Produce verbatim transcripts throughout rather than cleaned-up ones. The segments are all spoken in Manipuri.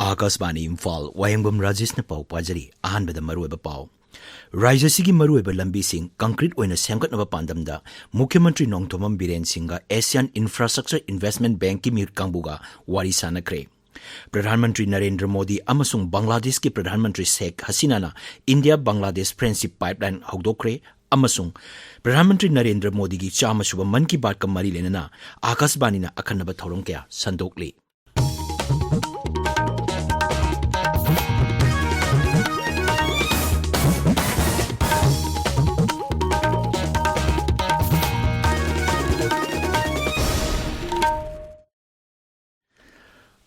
ꯑꯥꯀꯥꯁꯕꯥꯅꯤ ꯏꯝꯐꯥꯜ, ꯋꯥꯍꯦꯡꯕꯝ ꯔꯥꯖꯦꯁꯅ ꯄꯥꯎ ꯄꯥꯖꯔꯤ꯫ ꯑꯍꯥꯟꯕꯗ ꯃꯔꯨꯑꯣꯏꯕ ꯄꯥꯎ꯫ ꯔꯥꯖ꯭ꯌꯁꯤꯒꯤ ꯃꯔꯨꯑꯣꯏꯕ ꯂꯝꯕꯤꯁꯤꯡ concrete ꯑꯣꯏꯅ ꯁꯦꯝꯒꯠꯅꯕ ꯄꯥꯟꯗꯝꯗ ꯃꯨꯈ꯭ꯌ ꯃꯟꯇ꯭ꯔꯤ ꯅꯣꯡꯊꯣꯝꯕꯝ ꯕꯤꯔꯦꯟ ꯁꯤꯡꯒ Asian Infrastructure Investment Bankꯀꯤ ꯃꯤꯍꯨꯠ ꯀꯥꯡꯕꯨꯒ ꯋꯥꯔꯤ ꯁꯥꯅꯈ꯭ꯔꯦ꯫ ꯄ꯭ꯔꯙꯥꯟ ꯃꯟꯇ꯭ꯔꯤ ꯅꯔꯦꯟꯗ꯭ꯔ ꯃꯣꯗꯤ ꯑꯃꯁꯨꯡ ꯕꯪꯒ꯭ꯂꯥꯗꯦꯁꯀꯤ ꯄ꯭ꯔꯙꯥꯟ ꯃꯟꯇ꯭ꯔꯤ ꯁꯦꯈ ꯍꯁꯤꯅꯥꯅ ꯏꯟꯗꯤꯌꯥ ꯕꯪꯒ꯭ꯂꯥꯗꯦꯁ friendship pipeline ꯍꯧꯗꯣꯛꯈ꯭ꯔꯦ ꯑꯃꯁꯨꯡ ꯄ꯭ꯔꯙꯥꯟ ꯃꯟꯇ꯭ꯔꯤ ꯅꯔꯦꯟꯗ꯭ꯔ ꯃꯣꯗꯤꯒꯤ ꯆꯥꯝꯃ ꯁꯨꯕ ꯃꯟ ꯀꯤ ꯕꯥꯠꯀ ꯃꯔꯤ ꯂꯩꯅꯅ ꯑꯥꯀꯥꯁꯕꯥꯅꯤꯅ ꯑꯈꯟꯅꯕ ꯊꯧꯔꯝ ꯀꯌꯥ ꯁꯟꯗꯣꯛꯂꯤ꯫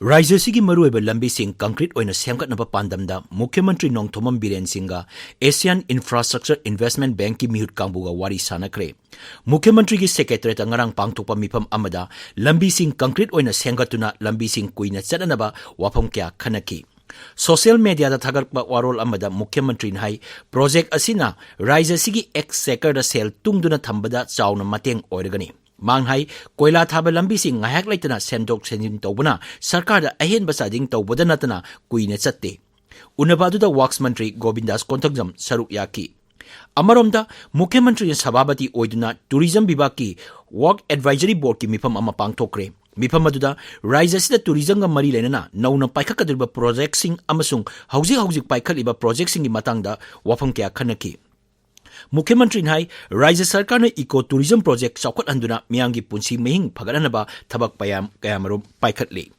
ꯔꯥꯖ꯭ꯌꯁꯤꯒꯤ ꯃꯔꯨꯑꯣꯏꯕ ꯂꯝꯕꯤꯁꯤꯡ concrete ꯑꯣꯏꯅ ꯁꯦꯝꯒꯠꯅꯕ ꯄꯥꯟꯗꯝꯗ ꯃꯨꯈ꯭ꯌ ꯃꯟꯇ꯭ꯔꯤ ꯅꯣꯡꯊꯣꯝꯕꯝ ꯕꯤꯔꯦꯟ ꯁꯤꯡꯒ Asian Infrastructure Investment Bankꯀꯤ ꯃꯤꯍꯨꯠ ꯀꯥꯡꯕꯨꯒ ꯋꯥꯔꯤ ꯁꯥꯅꯈ꯭ꯔꯦ꯫ ꯃꯨꯈ꯭ꯌ ꯃꯟꯇ꯭ꯔꯤꯒꯤ secretariatꯇ ꯉꯔꯥꯡ ꯄꯥꯡꯊꯣꯛꯄ ꯃꯤꯐꯝ ꯑꯃꯗ ꯂꯝꯕꯤꯁꯤꯡ concrete ꯑꯣꯏꯅ ꯁꯦꯝꯒꯠꯇꯨꯅ ꯂꯝꯕꯤꯁꯤꯡ ꯀꯨꯏꯅ ꯆꯠꯅꯅꯕ ꯋꯥꯐꯝ ꯀꯌꯥ ꯈꯟꯅꯈꯤ꯫ Social mediaꯗ ꯊꯥꯒꯠꯄ ꯋꯥꯔꯣꯜ ꯑꯃꯗ ꯃꯨꯈ꯭ꯌ ꯃꯟꯇ꯭ꯔꯤꯅ ꯍꯥꯏ, project ꯑꯁꯤꯅ ꯔꯥꯖ꯭ꯌꯁꯤꯒꯤ exchequerꯗ ꯁꯦꯜ ꯇꯨꯡꯗꯨꯅ ꯊꯝꯕꯗ ꯆꯥꯎꯅ ꯃꯇꯦꯡ ꯑꯣꯏꯔꯒꯅꯤ꯫ ꯃꯥꯡ ꯍꯥꯏ, ꯀꯣꯏꯂꯥ ꯊꯥꯕ ꯂꯝꯕꯤꯁꯤꯡ ꯉꯥꯏꯍꯥꯛ ꯂꯩꯇꯅ ꯁꯦꯝꯗꯣꯛ ꯁꯦꯝꯖꯤꯟ ꯇꯧꯕꯅ ꯁꯔꯀꯥꯔꯗ ꯑꯍꯦꯟꯕ ꯆꯥꯗꯤꯡ ꯇꯧꯕꯗ ꯅꯠꯇꯅ ꯀꯨꯏꯅ ꯆꯠꯇꯦ꯫ ꯎꯅꯕ ꯑꯗꯨꯗ works ꯃꯟꯇ꯭ꯔꯤ ꯒꯣꯕꯤꯟꯗꯥꯁ ꯀꯣꯟꯊꯪꯖꯝ ꯁꯔꯨꯛ ꯌꯥꯈꯤ꯫ ꯑꯃꯔꯣꯝꯗ, ꯃꯨꯈ꯭ꯌ ꯃꯟꯇ꯭ꯔꯤꯅ ꯁꯚꯥꯄꯇꯤ ꯑꯣꯏꯗꯨꯅ tourism ꯕꯤꯚꯥꯒꯀꯤ work advisory boardꯀꯤ ꯃꯤꯐꯝ ꯑꯃ ꯄꯥꯡꯊꯣꯛꯈ꯭ꯔꯦ꯫ ꯃꯤꯐꯝ ꯑꯗꯨꯗ ꯔꯥꯖ꯭ꯌ ꯑꯁꯤꯗ tourismꯒ ꯃꯔꯤ ꯂꯩꯅꯅ ꯅꯧꯅ ꯄꯥꯏꯈꯠꯀꯗꯧꯔꯤꯕ projectꯁꯤꯡ ꯑꯃꯁꯨꯡ ꯍꯧꯖꯤꯛ ꯍꯧꯖꯤꯛ ꯄꯥꯏꯈꯠꯂꯤꯕ projectꯁꯤꯡꯒꯤ ꯃꯇꯥꯡꯗ ꯋꯥꯐꯝ ꯀꯌꯥ ꯈꯟꯅꯈꯤ꯫ ꯃꯨꯈ꯭ꯌ ꯃꯟꯇ꯭ꯔꯤꯅ ꯍꯥꯏ, ꯔꯥꯖ꯭ꯌ ꯁꯔꯀꯥꯔꯅ eco tourism project ꯆꯥꯎꯈꯠꯍꯟꯗꯨꯅ ꯃꯤꯌꯥꯝꯒꯤ ꯄꯨꯟꯁꯤ ꯃꯍꯤꯡ ꯐꯒꯠꯍꯟꯅꯕ ꯊꯕꯛ ꯄꯌꯥꯝ, ꯀꯌꯥꯃꯔꯨꯝ ꯄꯥꯏꯈꯠꯂꯤ꯫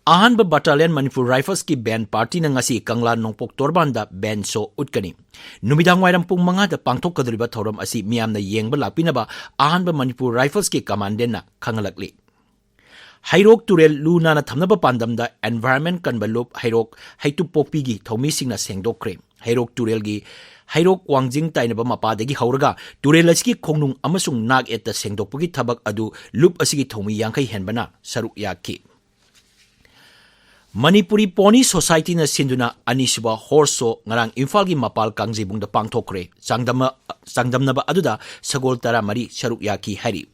ꯑꯍꯥꯟꯕ Battalion Manipur Riflesꯀꯤ band partyꯅ ꯉꯁꯤ ꯀꯪꯂꯥ ꯅꯣꯡꯄꯣꯛ ꯇꯣꯔꯕꯥꯟꯗ band show ꯎꯠꯀꯅꯤ꯫ ꯅꯨꯃꯤꯗꯥꯡꯋꯥꯏꯔꯝ ꯄꯨꯡ ꯃꯉꯥꯗ ꯄꯥꯡꯊꯣꯛꯀꯗꯧꯔꯤꯕ ꯊꯧꯔꯝ ꯑꯁꯤ ꯃꯤꯌꯥꯝꯅ ꯌꯦꯡꯕ ꯂꯥꯛꯄꯤꯅꯕ ꯑꯍꯥꯟꯕ Manipur Riflesꯀꯤ commandantꯅ ꯈꯪꯍꯜꯂꯛꯂꯤ꯫ ꯍꯩꯔꯣꯛ ꯇꯨꯔꯦꯜ ꯂꯨ ꯅꯥꯟꯅ ꯊꯝꯅꯕ ꯄꯥꯟꯗꯝꯗ environment ꯀꯟꯕ ꯂꯨꯞ ꯍꯩꯔꯣꯛ ꯍꯩꯇꯨꯞꯄꯣꯛꯄꯤꯒꯤ ꯊꯧꯃꯤꯁꯤꯡꯅ ꯁꯦꯡꯗꯣꯛꯈ꯭ꯔꯦ꯫ ꯍꯩꯔꯣꯛ ꯇꯨꯔꯦꯜꯒꯤ ꯍꯩꯔꯣꯛ ꯋꯥꯡꯖꯤꯡ ꯇꯥꯏꯅꯕ ꯃꯄꯥꯗꯒꯤ ꯍꯧꯔꯒ ꯇꯨꯔꯦꯜ ꯑꯁꯤꯒꯤ ꯈꯣꯡꯅꯨꯡ ꯑꯃꯁꯨꯡ ꯅꯥꯛ ꯌꯦꯠꯇ ꯁꯦꯡꯗꯣꯛꯄꯒꯤ ꯊꯕꯛ ꯑꯗꯨ ꯂꯨꯞ ꯑꯁꯤꯒꯤ ꯊꯧꯃꯤ ꯌꯥꯡꯈꯩ ꯍꯦꯟꯕꯅ ꯁꯔꯨꯛ ꯌꯥꯈꯤ꯫ ꯃꯅꯤꯄꯨꯔꯤ Pony Societyꯅ ꯁꯤꯟꯗꯨꯅ ꯑꯅꯤꯁꯨꯕ horse show ꯉꯔꯥꯡ ꯏꯝꯐꯥꯜꯒꯤ ꯃꯄꯥꯜ ꯀꯥꯡꯖꯩꯕꯨꯡꯗ ꯄꯥꯡꯊꯣꯛꯈ꯭ꯔꯦ꯫ ꯆꯥꯡꯗꯝ-, ꯆꯥꯡꯗꯝꯅꯕ ꯑꯗꯨꯗ ꯁꯒꯣꯜ ꯇꯔꯥꯃꯔꯤ ꯁꯔꯨꯛ ꯌꯥꯈꯤ ꯍꯥꯏꯔꯤ꯫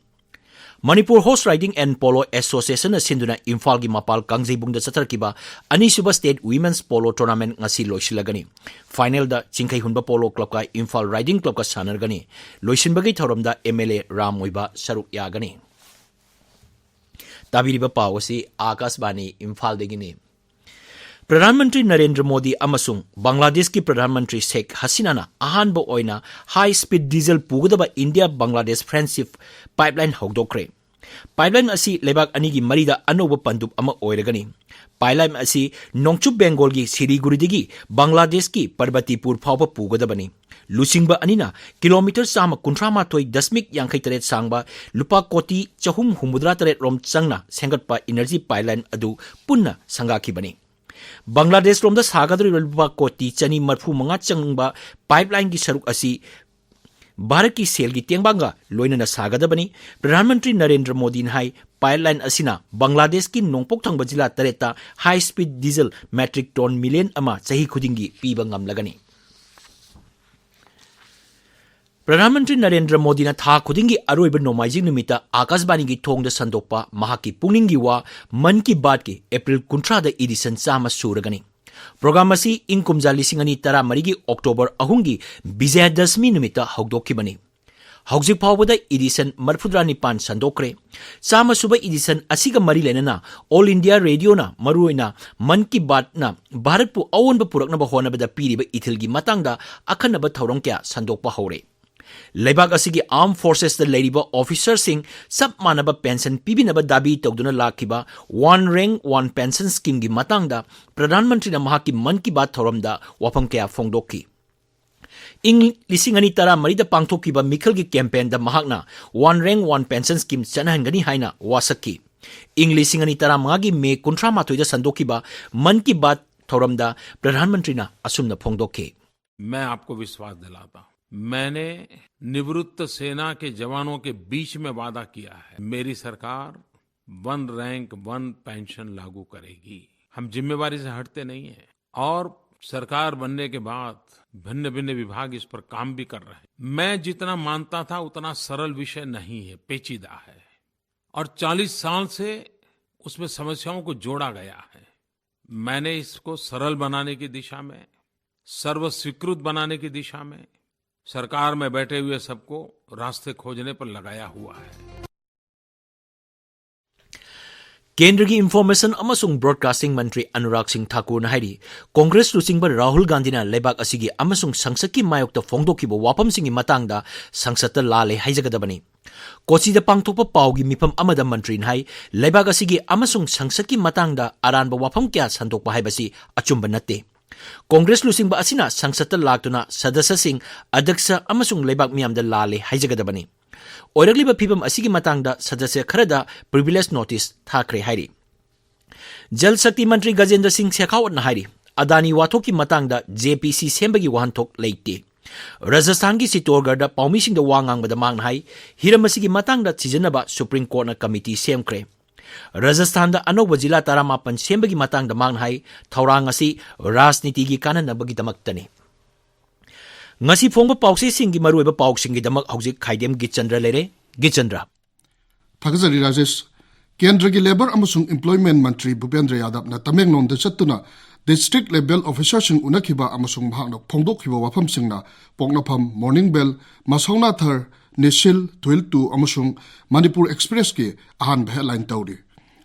Manipur Horse Riding and Polo Associationꯅ ꯁꯤꯟꯗꯨꯅ ꯏꯝꯐꯥꯜꯒꯤ ꯃꯄꯥꯜ ꯀꯥꯡꯖꯩꯕꯨꯡꯗ ꯆꯠꯊꯔꯛꯈꯤꯕ ꯑꯅꯤꯁꯨꯕ State Women's Polo Tournament ꯉꯁꯤ ꯂꯣꯏꯁꯤꯜꯂꯒꯅꯤ꯫ Finalꯗ ꯆꯤꯡꯈꯩ ꯍꯨꯟꯕ Polo Clubꯀ ꯏꯝꯐꯥꯜ Riding Clubꯀ ꯁꯥꯟꯅꯔꯒꯅꯤ꯫ ꯂꯣꯏꯁꯤꯟꯕꯒꯤ ꯊꯧꯔꯝꯗ MLA ꯔꯥꯝ ꯑꯣꯏꯕ ꯁꯔꯨꯛ ꯌꯥꯒꯅꯤ꯫ ꯇꯥꯕꯤꯔꯤꯕ ꯄꯥꯎ ꯑꯁꯤ ꯑꯥꯀꯥꯁꯕꯥꯅꯤ ꯏꯝꯐꯥꯜꯗꯒꯤꯅꯤ꯫ ꯄ꯭ꯔꯙꯥꯟ ꯃꯟꯇ꯭ꯔꯤ ꯅꯔꯦꯟꯗ꯭ꯔ ꯃꯣꯗꯤ ꯑꯃꯁꯨꯡ ꯕꯪꯒ꯭ꯂꯥꯗꯦꯁꯀꯤ ꯄ꯭ꯔꯙꯥꯟ ꯃꯟꯇ꯭ꯔꯤ ꯁꯦꯈ ꯍꯁꯤꯅꯥꯅ ꯑꯍꯥꯟꯕ ꯑꯣꯏꯅ high speed diesel ꯄꯨꯒꯗꯕ India Bangladesh Friendship Pipeline ꯍꯧꯗꯣꯛꯈ꯭ꯔꯦ꯫ Pipeline ꯑꯁꯤ ꯂꯩꯕꯥꯛ ꯑꯅꯤꯒꯤ ꯃꯔꯤꯗ ꯑꯅꯧꯕ ꯄꯟꯗꯨꯞ ꯑꯃ ꯑꯣꯏꯔꯒꯅꯤ꯫ Pipeline ꯑꯁꯤ ꯅꯣꯡꯆꯨꯞ ꯕꯦꯡꯒꯣꯜꯒꯤ ꯁꯤꯂꯤꯒꯨꯔꯤꯗꯒꯤ ꯕꯪꯒ꯭ꯂꯥꯗꯦꯁꯀꯤ ꯄꯔꯕꯇꯤꯄꯨꯔ ꯐꯥꯎꯕ ꯄꯨꯒꯗꯕꯅꯤ꯫ ꯂꯨꯆꯤꯡꯕ ꯑꯅꯤꯅ ꯀꯤꯂꯣꯃꯤꯇꯔ ꯆꯥꯝꯃ ꯀꯨꯟꯊ꯭ꯔꯥ ꯃꯥꯊꯣꯏ ꯗꯁꯃꯤꯛ ꯌꯥꯡꯈꯩ ꯇꯔꯦꯠ ꯁꯥꯡꯕ ꯂꯨꯄꯥ ꯀꯣꯇꯤ ꯆꯍꯨꯝ ꯍꯨꯝꯐꯨꯇꯔꯥ ꯇꯔꯦꯠ ꯔꯣꯝ ꯆꯪꯅ ꯁꯦꯝꯒꯠꯄ energy pipeline ꯑꯗꯨ ꯄꯨꯟꯅ ꯁꯪꯒꯥꯈꯤꯕꯅꯤ꯫ ꯕꯪꯒ꯭ꯂꯥꯗꯦꯁ ꯔꯣꯝꯗ ꯁꯥꯒꯗꯧꯔꯤꯕ ꯂꯨꯄꯥ ꯀꯣꯇꯤ ꯆꯅꯤ ꯃꯔꯐꯨ ꯃꯉꯥ ꯆꯪꯕ pipeline ꯒꯤ ꯁꯔꯨꯛ ꯑꯁꯤ ꯚꯥꯔꯠꯀꯤ ꯁꯦꯜꯒꯤ ꯇꯦꯡꯕꯥꯡꯒ ꯂꯣꯏꯅꯅ ꯁꯥꯒꯗꯕꯅꯤ꯫ ꯄ꯭ꯔꯙꯥꯟ ꯃꯟꯇ꯭ꯔꯤ ꯅꯔꯦꯟꯗ꯭ꯔ ꯃꯣꯗꯤꯅ ꯍꯥꯏ, pipeline ꯑꯁꯤꯅ ꯕꯪꯒ꯭ꯂꯥꯗꯦꯁꯀꯤ ꯅꯣꯡꯄꯣꯛ ꯊꯪꯕ ꯖꯤꯂꯥ ꯇꯔꯦꯠꯇ high speed diesel metric ton million ꯑꯃ ꯆꯍꯤ ꯈꯨꯗꯤꯡꯒꯤ ꯄꯤꯕ ꯉꯝꯂꯒꯅꯤ꯫ ꯄ꯭ꯔꯙꯥꯟ ꯃꯟꯇ꯭ꯔꯤ ꯅꯔꯦꯟꯗ꯭ꯔ ꯃꯣꯗꯤꯅ ꯊꯥ ꯈꯨꯗꯤꯡꯒꯤ ꯑꯔꯣꯏꯕ ꯅꯣꯡꯃꯥꯏꯖꯤꯡ ꯅꯨꯃꯤꯠꯇ ꯑꯥꯀꯥꯁꯕꯥꯅꯤꯒꯤ ꯊꯣꯡꯗ ꯁꯟꯗꯣꯛꯄ ꯃꯍꯥꯛꯀꯤ ꯄꯨꯛꯅꯤꯡꯒꯤ ꯋꯥ ꯃꯟ ꯀꯤ ꯕꯥꯠꯀꯤ April ꯀꯨꯟꯊ꯭ꯔꯥꯗ edition ꯆꯥꯝꯃ ꯁꯨꯔꯒꯅꯤ꯫ Program ꯑꯁꯤ ꯏꯪ ꯀꯨꯝꯖꯥ ꯂꯤꯁꯤꯡ ꯑꯅꯤ ꯇꯔꯥꯃꯔꯤꯒꯤ October ꯑꯍꯨꯝꯒꯤ ꯕꯤꯖꯌꯗꯁꯃꯤ ꯅꯨꯃꯤꯠꯇ ꯍꯧꯗꯣꯛꯈꯤꯕꯅꯤ꯫ ꯍꯧꯖꯤꯛ ꯐꯥꯎꯕꯗ edition ꯃꯔꯐꯨꯇꯔꯥ ꯅꯤꯄꯥꯟ ꯁꯟꯗꯣꯛꯈ꯭ꯔꯦ꯫ ꯆꯥꯝꯃ ꯁꯨꯕ edition ꯑꯁꯤꯒ ꯃꯔꯤ ꯂꯩꯅꯅ All India Radioꯅ ꯃꯔꯨꯑꯣꯏꯅ ꯃꯟ ꯀꯤ ꯕꯥꯠꯅ ꯚꯥꯔꯠꯄꯨ ꯑꯑꯣꯟꯕ ꯄꯨꯔꯛꯅꯕ ꯍꯣꯠꯅꯕꯗ ꯄꯤꯔꯤꯕ ꯏꯊꯤꯜꯒꯤ ꯃꯇꯥꯡꯗ ꯑꯈꯟꯅꯕ ꯊꯧꯔꯝ ꯀꯌꯥ ꯁꯟꯗꯣꯛꯄ ꯍꯧꯔꯦ꯫ ꯂꯩꯕꯥꯛ ꯑꯁꯤꯒꯤ armed forcesꯇ ꯂꯩꯔꯤꯕ officerꯁꯤꯡ ꯆꯞ ꯃꯥꯟꯅꯕ pension ꯄꯤꯕꯤꯅꯕ ꯗꯥꯕꯤ ꯇꯧꯗꯨꯅ ꯂꯥꯛꯈꯤꯕ One Rank One Pension Schemeꯒꯤ ꯃꯇꯥꯡꯗ ꯄ꯭ꯔꯙꯥꯟ ꯃꯟꯇ꯭ꯔꯤꯅ ꯃꯍꯥꯛꯀꯤ ꯃꯟ ꯀꯤ ꯕꯥꯠ ꯊꯧꯔꯝꯗ ꯋꯥꯐꯝ ꯀꯌꯥ ꯐꯣꯡꯗꯣꯛꯈꯤ꯫ ꯏꯪ ꯂꯤꯁꯤꯡ ꯑꯅꯤ ꯇꯔꯥꯃꯔꯤꯗ ꯄꯥꯡꯊꯣꯛꯈꯤꯕ ꯃꯤꯈꯜꯒꯤ campaignꯗ ꯃꯍꯥꯛꯅ One Rank One Pension Scheme ꯆꯠꯅꯍꯟꯒꯅꯤ ꯍꯥꯏꯅ ꯋꯥꯁꯛꯈꯤ꯫ ꯏꯪ ꯂꯤꯁꯤꯡ ꯑꯅꯤ ꯇꯔꯥꯃꯉꯥꯒꯤ May ꯀꯨꯟꯊ꯭ꯔꯥ ꯃꯥꯊꯣꯏꯗ ꯁꯟꯗꯣꯛꯈꯤꯕ ꯃꯟ ꯀꯤ ꯕꯥꯠ ꯊꯧꯔꯝꯗ ꯄ꯭ꯔꯙꯥꯟ ꯃꯟꯇ꯭ꯔꯤꯅ ꯑꯁꯨꯝꯅ ꯐꯣꯡꯗꯣꯛꯈꯤ꯫ मैं आपको विश्वास दिलाता हूं, मैंने निवृत्त सेना के जवानों के बीच में वादा किया है, मेरी सरकार वन रैंक वन पेंशन लागू करेगी। हम जिम्मेवारी से हटते नहीं हैं और सरकार बनने के बाद भिन्न भिन्न विभाग इस पर काम भी कर रहे हैं। मैं जितना मानता था उतना सरल विषय नहीं है, पेचीदा है। और चालीस साल से उसमें समस्याओं को जोड़ा गया है। मैंने इसको सरल बनाने की दिशा में, सर्व स्वीकृत बनाने की दिशा में सरकार में बैठे हुए सबको रास्ते खोजने पर लगाया हुआ है। ꯀꯦꯟꯗ꯭ꯔꯒꯤ ꯏꯟꯐꯣꯔꯃꯦꯁꯟ ꯑꯃꯁꯨꯡ ꯕ꯭ꯔꯣꯗꯀꯥꯁꯇꯤꯡ ꯃꯟꯇ꯭ꯔꯤ ꯑꯅꯨꯔꯥꯒ ꯁꯤꯡ ꯊꯥꯀꯨꯔꯅ ꯍꯥꯏꯔꯤ, ꯀꯣꯡꯒ꯭ꯔꯦꯁ ꯂꯨꯆꯤꯡꯕ ꯔꯥꯍꯨꯜ ꯒꯥꯟꯙꯤꯅ ꯂꯩꯕꯥꯛ ꯑꯁꯤꯒꯤ ꯑꯃꯁꯨꯡ ꯁꯪꯁꯠꯀꯤ ꯃꯥꯌꯣꯛꯇ ꯐꯣꯡꯗꯣꯛꯈꯤꯕ ꯋꯥꯐꯝꯁꯤꯡꯒꯤ ꯃꯇꯥꯡꯗ ꯁꯪꯁꯠꯇ ꯂꯥꯜꯂꯦ ꯍꯥꯏꯖꯒꯗꯕꯅꯤ꯫ ꯀꯣꯆꯤꯗ ꯄꯥꯡꯊꯣꯛꯄ ꯄꯥꯎꯒꯤ ꯃꯤꯐꯝ ꯑꯃꯗ ꯃꯟꯇ꯭ꯔꯤꯅ ꯍꯥꯏ, ꯂꯩꯕꯥꯛ ꯑꯁꯤꯒꯤ ꯑꯃꯁꯨꯡ ꯁꯪꯁꯠꯀꯤ ꯃꯇꯥꯡꯗ ꯑꯔꯥꯟꯕ ꯋꯥꯐꯝ ꯀꯌꯥ ꯁꯟꯗꯣꯛꯄ ꯍꯥꯏꯕꯁꯤ ꯑꯆꯨꯝꯕ ꯅꯠꯇꯦ꯫ ꯀꯣꯡꯒ꯭ꯔꯦꯁ ꯂꯨꯆꯤꯡꯕ ꯑꯁꯤꯅ ꯁꯪꯁꯠꯇ ꯂꯥꯛꯇꯨꯅ ꯁꯗꯁ꯭ꯌꯁꯤꯡ, ꯑꯗ꯭ꯌꯛꯁ ꯑꯃꯁꯨꯡ ꯂꯩꯕꯥꯛ ꯃꯤꯌꯥꯝꯗ ꯂꯥꯜꯂꯦ ꯍꯥꯏꯖꯒꯗꯕꯅꯤ꯫ ꯑꯣꯏꯔꯛꯂꯤꯕ ꯐꯤꯕꯝ ꯑꯁꯤꯒꯤ ꯃꯇꯥꯡꯗ ꯁꯗꯁ꯭ꯌ ꯈꯔꯗ ꯄ꯭ꯔꯤꯚꯤꯂꯦꯖ ꯅꯣꯇꯤꯁ ꯊꯥꯈ꯭ꯔꯦ ꯍꯥꯏꯔꯤ꯫ ꯖꯜ ꯁꯛꯇꯤ ꯃꯟꯇ꯭ꯔꯤ ꯒꯖꯦꯟꯗ꯭ꯔ ꯁꯤꯡ ꯁꯦꯈꯥꯋꯠꯅ ꯍꯥꯏꯔꯤ, ꯑꯗꯥꯅꯤ ꯋꯥꯊꯣꯛꯀꯤ ꯃꯇꯥꯡꯗ ꯖꯦ ꯄꯤ ꯁꯤ ꯁꯦꯝꯕꯒꯤ ꯋꯥꯍꯟꯊꯣꯛ ꯂꯩꯇꯦ꯫ ꯔꯥꯖꯁꯊꯥꯟꯒꯤ ꯆꯤꯇꯣꯔꯒꯔꯗ ꯄꯥꯎꯃꯤꯁꯤꯡꯗ ꯋꯥ ꯉꯥꯡꯕꯗ ꯃꯍꯥꯛꯅ ꯍꯥꯏ, ꯍꯤꯔꯝ ꯑꯁꯤꯒꯤ ꯃꯇꯥꯡꯗ ꯊꯤꯖꯤꯟꯅꯕ ꯁꯨꯄ꯭ꯔꯤꯝ ꯀꯣꯔꯠꯅ ꯀꯃꯤꯇꯤ ꯁꯦꯝꯈ꯭ꯔꯦ꯫ ꯔꯥꯖꯁꯊꯥꯟꯗ ꯑꯅꯧꯕ ꯖꯤꯂꯥ ꯇꯔꯥꯃꯥꯄꯟ ꯁꯦꯝꯕꯒꯤ ꯃꯇꯥꯡꯗ ꯃꯍꯥꯛꯅ ꯍꯥꯏ, ꯊꯧꯔꯥꯡ ꯑꯁꯤ ꯔꯥꯖꯅꯤꯇꯤꯒꯤ ꯀꯥꯟꯅꯅꯕꯒꯤꯗꯃꯛꯇꯅꯤ꯫ ꯉꯁꯤ ꯐꯣꯡꯕ ꯄꯥꯎꯆꯦꯁꯤꯡꯒꯤ ꯃꯔꯨꯑꯣꯏꯕ ꯄꯥꯎꯁꯤꯡꯒꯤꯗꯃꯛ ꯍꯧꯖꯤꯛ ꯈꯥꯏꯗꯦꯝ ꯒꯤꯆꯟꯗ꯭ꯔ ꯂꯩꯔꯦ꯫ ꯒꯤꯆꯟꯗ꯭ꯔ꯫ ꯊꯥꯒꯠꯆꯔꯤ ꯔꯥꯖꯦꯁ꯫ ꯀꯦꯟꯗ꯭ꯔꯒꯤ ꯂꯦꯕꯔ ꯑꯃꯁꯨꯡ ꯏꯝꯄ꯭ꯂꯣꯏꯃꯦꯟ ꯃꯟꯇ꯭ꯔꯤ ꯚꯨꯄꯦꯟꯗ꯭ꯔ ꯌꯥꯗꯕꯅ ꯇꯃꯦꯡꯂꯣꯡꯗ ꯆꯠꯇꯨꯅ ꯗꯤꯁꯇ꯭ꯔꯤꯛ ꯂꯦꯚꯦꯜ ꯑꯣꯐꯤꯁꯥꯔꯁꯤꯡ ꯎꯅꯈꯤꯕ ꯑꯃꯁꯨꯡ ꯃꯍꯥꯛꯅ ꯐꯣꯡꯗꯣꯛꯈꯤꯕ ꯋꯥꯐꯝꯁꯤꯡꯅ ꯄꯣꯛꯅꯐꯝ, ꯃꯣꯔꯅꯤꯡ ꯕꯦꯜ, ꯃꯁꯧꯅꯥꯊꯔ, ꯅꯤꯁꯤꯜ, ꯊꯨꯏꯜ ꯇꯨ ꯑꯃꯁꯨꯡ ꯃꯅꯤꯄꯨꯔ ꯑꯦꯛꯁꯄ꯭ꯔꯦꯁꯀꯤ ꯑꯍꯥꯟꯕ ꯍꯦꯗꯂꯥꯏꯟ ꯇꯧꯔꯤ꯫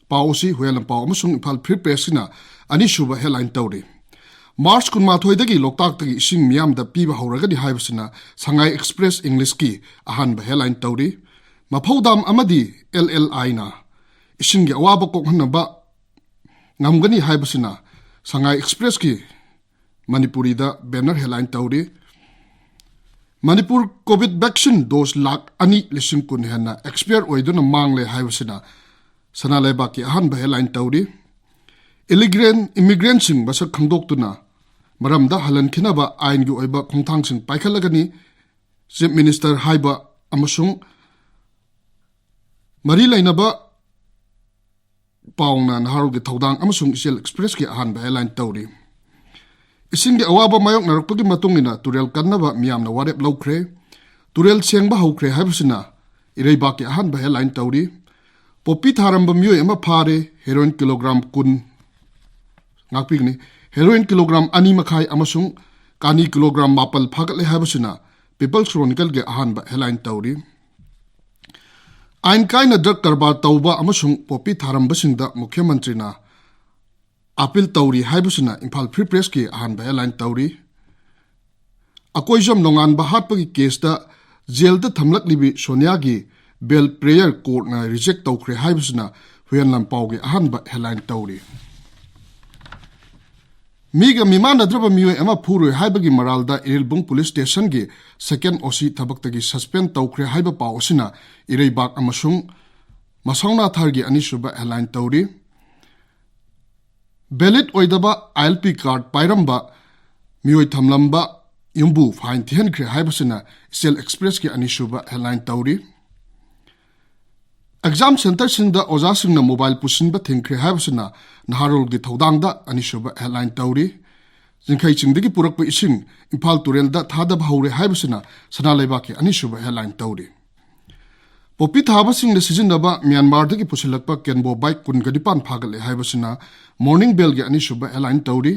ꯄꯥꯎ ꯑꯁꯤ ꯍꯨꯌꯦꯟ ꯂꯝꯄꯥꯎ ꯑꯃꯁꯨꯡ ꯏꯝꯐꯥꯜ ꯐ꯭ꯔꯤ ꯄ꯭ꯔꯦꯁꯀꯤꯅ ꯑꯅꯤꯁꯨꯕ ꯍꯦꯗꯂꯥꯏꯟ ꯇꯧꯔꯤ꯫ ꯃꯥꯔꯆ ꯀꯨꯟꯃꯥꯊꯣꯏꯗꯒꯤ ꯂꯣꯛꯇꯥꯛꯇꯒꯤ ꯏꯁꯤꯡ ꯃꯤꯌꯥꯝꯗ ꯄꯤꯕ ꯍꯧꯔꯒꯅꯤ ꯍꯥꯏꯕꯁꯤꯅ ꯁꯉꯥꯏ ꯑꯦꯛꯁꯄ꯭ꯔꯦꯁ ꯏꯪꯂꯤꯁꯀꯤ ꯑꯍꯥꯟꯕ ꯍꯦꯗꯂꯥꯏꯟ ꯇꯧꯔꯤ꯫ ꯃꯐꯧ ꯗꯥꯝ ꯑꯃꯗꯤ ꯑꯦꯜ ꯑꯦꯜ ꯑꯥꯏꯅ ꯏꯁꯤꯡꯒꯤ ꯑꯋꯥꯕ ꯀꯣꯛꯍꯟꯅꯕ ꯉꯝꯒꯅꯤ ꯍꯥꯏꯕꯁꯤꯅ ꯁꯉꯥꯏ ꯑꯦꯛꯁꯄ꯭ꯔꯦꯁꯀꯤ ꯃꯅꯤꯄꯨꯔꯤꯗ ꯕꯦꯅꯔ ꯍꯦꯗꯂꯥꯏꯟ ꯇꯧꯔꯤ꯫ Manipur COVID vaccine dose lakh ꯑꯅꯤ ꯂꯤꯁꯤꯡ ꯀꯨꯟ ꯍꯦꯟꯅ ꯑꯦꯛꯁꯄꯤꯌꯔ ꯑꯣꯏꯗꯨꯅ ꯃꯥꯡꯂꯦ ꯍꯥꯏꯕꯁꯤꯅ ꯁꯅꯥ ꯂꯩꯕꯥꯛꯀꯤ ꯑꯍꯥꯟꯕ ꯍꯦꯗꯂꯥꯏꯟ ꯇꯧꯔꯤ꯫ ꯏꯂꯤꯒ꯭ꯔꯦꯟ ꯏꯃꯤꯒ꯭ꯔꯦꯟꯁꯤꯡ ꯃꯁꯛ ꯈꯪꯗꯣꯛꯇꯨꯅ ꯃꯔꯝꯗ ꯍꯜꯍꯟꯈꯤꯅꯕ ꯑꯥꯏꯟꯒꯤ ꯑꯣꯏꯕ ꯈꯣꯡꯊꯥꯡꯁꯤꯡ ꯄꯥꯏꯈꯠꯂꯒꯅꯤ꯫ ꯆꯤꯐ ꯃꯤꯅꯤꯁꯇꯔ ꯍꯥꯏꯕ ꯑꯃꯁꯨꯡ ꯃꯔꯤ ꯂꯩꯅꯕ ꯄꯥꯎꯅ ꯅꯍꯥꯔꯣꯜꯒꯤ ꯊꯧꯗꯥꯡ ꯑꯃꯁꯨꯡ ꯏꯆꯦꯜ ꯑꯦꯛꯁꯄ꯭ꯔꯦꯁꯀꯤ ꯑꯍꯥꯟꯕ ꯍꯦꯗꯂꯥꯏꯟ ꯇꯧꯔꯤ꯫ ꯏꯁꯤꯡꯒꯤ ꯑꯋꯥꯕ ꯃꯥꯌꯣꯛꯅꯔꯛꯄꯒꯤ ꯃꯇꯨꯡ ꯏꯟꯅ ꯇꯨꯔꯦꯜ ꯀꯟꯅꯕ ꯃꯤꯌꯥꯝꯅ ꯋꯥꯔꯦꯞ ꯂꯧꯈ꯭ꯔꯦ꯫ ꯇꯨꯔꯦꯜ ꯁꯦꯡꯕ ꯍꯧꯈ꯭ꯔꯦ ꯍꯥꯏꯕꯁꯤꯅ ꯏꯔꯩꯕꯥꯛꯀꯤ ꯑꯍꯥꯟꯕ ꯍꯦꯗꯂꯥꯏꯟ ꯇꯧꯔꯤ꯫ ꯄꯣꯄꯤ ꯊꯥꯔꯝꯕ ꯃꯤꯑꯣꯏ ꯑꯃ ꯐꯥꯔꯦ꯫ ꯍꯦꯔꯣꯏꯟ ꯀꯤꯂꯣꯒ꯭ꯔꯥꯝ ꯀꯨꯟ ꯉꯥꯛꯄꯤꯒꯅꯤ꯫ ꯍꯦꯔꯣꯏꯟ ꯀꯤꯂꯣꯒ꯭ꯔꯥꯝ ꯑꯅꯤ ꯃꯈꯥꯏ ꯑꯃꯁꯨꯡ ꯀꯥꯅꯤ ꯀꯤꯂꯣꯒ꯭ꯔꯥꯝ ꯃꯥꯄꯜ ꯐꯥꯒꯠꯂꯦ ꯍꯥꯏꯕꯁꯤꯅ People's Chronicleꯒꯤ ꯑꯍꯥꯟꯕ headline ꯇꯧꯔꯤ꯫ ꯑꯥꯏꯟ ꯀꯥꯏꯅ ꯗ꯭ꯔꯒ ꯀꯔꯕꯥꯔ ꯇꯧꯕ ꯑꯃꯁꯨꯡ ꯄꯣꯄꯤ ꯊꯥꯔꯝꯕꯁꯤꯡꯗ ꯃꯨꯈ꯭ꯌ ꯃꯟꯇ꯭ꯔꯤꯅ ꯑꯥꯄꯤꯜ ꯇꯧꯔꯤ ꯍꯥꯏꯕꯁꯤꯅ ꯏꯝꯐꯥꯜ Free Pressꯀꯤ ꯑꯍꯥꯟꯕ headline ꯇꯧꯔꯤ꯫ ꯑꯀꯣꯏꯖꯝ ꯅꯣꯡꯉꯥꯟꯕ ꯍꯥꯠꯄꯒꯤ ꯀꯦꯁꯇ ꯖꯦꯜꯗ ꯊꯝꯂꯛꯂꯤꯕꯤ ꯁꯣꯅꯤꯌꯥꯒꯤ bail prayer courtꯅ reject ꯇꯧꯈ꯭ꯔꯦ ꯍꯥꯏꯕꯁꯤꯅ ꯍꯨꯌꯦꯟ ꯂꯥꯟꯄꯥꯎꯒꯤ ꯑꯍꯥꯟꯕ headline ꯇꯧꯔꯤ꯫ ꯃꯤꯒ ꯃꯤꯃꯥꯟꯅꯗ꯭ꯔꯕ ꯃꯤꯑꯣꯏ ꯑꯃ ꯐꯨꯔꯣꯏ ꯍꯥꯏꯕꯒꯤ ꯃꯔꯥꯜꯗ ꯏꯔꯤꯜꯕꯨꯡ police stationꯒꯤ second OC ꯊꯕꯛꯇꯒꯤ suspend ꯇꯧꯈ꯭ꯔꯦ ꯍꯥꯏꯕ ꯄꯥꯎ ꯑꯁꯤꯅ ꯏꯔꯩꯕꯥꯛ ꯑꯃꯁꯨꯡ ꯃꯁꯥꯎꯅꯥꯊꯥꯔꯒꯤ ꯑꯅꯤꯁꯨꯕ headline ꯇꯧꯔꯤ꯫ Valid ꯑꯣꯏꯗꯕ ILP card ꯄꯥꯏꯔꯝꯕ ꯃꯤꯑꯣꯏ ꯊꯝꯂꯝꯕ ꯌꯨꯝꯕꯨ fine ꯊꯤꯍꯟꯈ꯭ꯔꯦ ꯍꯥꯏꯕꯁꯤꯅ Ichel Expressꯀꯤ ꯑꯅꯤꯁꯨꯕ headline ꯇꯧꯔꯤ꯫ Exam centreꯁꯤꯡꯗ ꯑꯣꯖꯥꯁꯤꯡꯅ mobile ꯄꯨꯁꯤꯟꯕ ꯊꯤꯡꯈ꯭ꯔꯦ ꯍꯥꯏꯕꯁꯤꯅ ꯅꯍꯥꯔꯣꯜꯒꯤ ꯊꯧꯗꯥꯡꯗ ꯑꯅꯤꯁꯨꯕ headline ꯇꯧꯔꯤ꯫ ꯆꯤꯡꯈꯩ ꯆꯤꯡꯗꯒꯤ ꯄꯨꯔꯛꯄ ꯏꯁꯤꯡ ꯏꯝꯐꯥꯜ ꯇꯨꯔꯦꯜꯗ ꯊꯥꯗꯕ ꯍꯧꯔꯦ ꯍꯥꯏꯕꯁꯤꯅ ꯁꯅꯥ ꯂꯩꯕꯥꯛꯀꯤ ꯑꯅꯤꯁꯨꯕ headline ꯇꯧꯔꯤ꯫ ꯄꯣꯄꯤ ꯊꯥꯕꯁꯤꯡꯅ ꯁꯤꯖꯤꯟꯅꯕ ꯃ꯭ꯌꯥꯟꯃꯥꯔꯗꯒꯤ ꯄꯨꯁꯤꯜꯂꯛꯄ ꯀꯦꯟꯕꯣ bike ꯀꯨꯟꯒ ꯅꯤꯄꯥꯟ ꯐꯥꯒꯠꯂꯦ ꯍꯥꯏꯕꯁꯤꯅ Morning Bellꯒꯤ ꯑꯅꯤꯁꯨꯕ headline ꯇꯧꯔꯤ꯫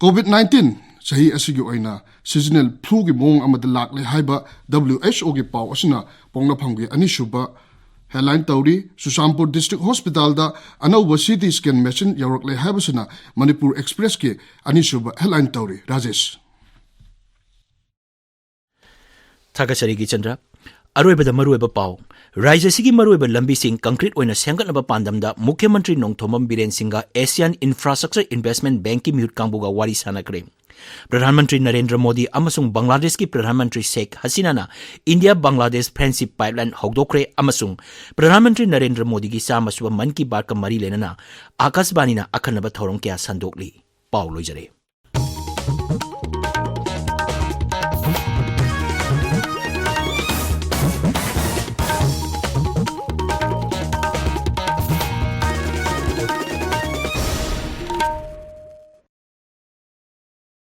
COVID nineteen ꯆꯍꯤ ꯑꯁꯤꯒꯤ ꯑꯣꯏꯅ seasonal fluꯒꯤ ꯃꯑꯣꯡ ꯑꯃꯗ ꯂꯥꯛꯂꯦ ꯍꯥꯏꯕ WHOꯒꯤ ꯄꯥꯎ ꯑꯁꯤꯅ ꯄꯣꯛꯅꯐꯝꯒꯤ ꯑꯅꯤꯁꯨꯕ headline ꯇꯧꯔꯤ꯫ ꯆꯨꯔꯆꯥꯟꯄꯨꯔ District Hospitalꯗ ꯑꯅꯧꯕ CT scan machine ꯌꯧꯔꯛꯂꯦ ꯍꯥꯏꯕꯁꯤꯅ ꯃꯅꯤꯄꯨꯔ Expressꯀꯤ ꯑꯅꯤꯁꯨꯕ headline ꯇꯧꯔꯤ꯫ ꯔꯥꯖꯦꯁ꯫ ꯊꯥꯒꯠꯆꯔꯤ ꯒꯤꯆꯟꯗ꯭ꯔ꯫ ꯑꯔꯣꯏꯕꯗ ꯃꯔꯨꯑꯣꯏꯕ ꯄꯥꯎ꯫ ꯔꯥꯖ꯭ꯌ ꯑꯁꯤꯒꯤ ꯃꯔꯨꯑꯣꯏꯕ ꯂꯝꯕꯤꯁꯤꯡ concrete ꯑꯣꯏꯅ ꯁꯦꯝꯒꯠꯅꯕ ꯄꯥꯟꯗꯝꯗ ꯃꯨꯈ꯭ꯌ ꯃꯟꯇ꯭ꯔꯤ ꯅꯣꯡꯊꯣꯝꯕꯝ ꯕꯤꯔꯦꯟ ꯁꯤꯡꯒ Asian Infrastructure Investment Bankꯀꯤ ꯃꯤꯍꯨꯠ ꯀꯥꯡꯕꯨꯒ ꯋꯥꯔꯤ ꯁꯥꯟꯅꯈ꯭ꯔꯦ꯫ ꯄ꯭ꯔꯙꯥꯟ ꯃꯟꯇ꯭ꯔꯤ ꯅꯔꯦꯟꯗ꯭ꯔ ꯃꯣꯗꯤ ꯑꯃꯁꯨꯡ ꯕꯪꯒ꯭ꯂꯥꯗꯦꯁꯀꯤ ꯄ꯭ꯔꯙꯥꯟ ꯃꯟꯇ꯭ꯔꯤ ꯁꯦꯈ ꯍꯁꯤꯅꯥꯅ ꯏꯟꯗꯤꯌꯥ ꯕꯪꯒ꯭ꯂꯥꯗꯦꯁ friendship pipeline ꯍꯧꯗꯣꯛꯈ꯭ꯔꯦ ꯑꯃꯁꯨꯡ ꯄ꯭ꯔꯙꯥꯟ ꯃꯟꯇ꯭ꯔꯤ ꯅꯔꯦꯟꯗ꯭ꯔ ꯃꯣꯗꯤꯒꯤ ꯆꯥꯝꯃ ꯁꯨꯕ ꯃꯟ ꯀꯤ ꯕꯥꯠꯀ ꯃꯔꯤ ꯂꯩꯅꯅ ꯑꯥꯀꯥꯁꯕꯥꯅꯤꯅ ꯑꯈꯟꯅꯕ ꯊꯧꯔꯝ ꯀꯌꯥ ꯁꯟꯗꯣꯛꯂꯤ꯫ ꯄꯥꯎ ꯂꯣꯏꯖꯔꯦ꯫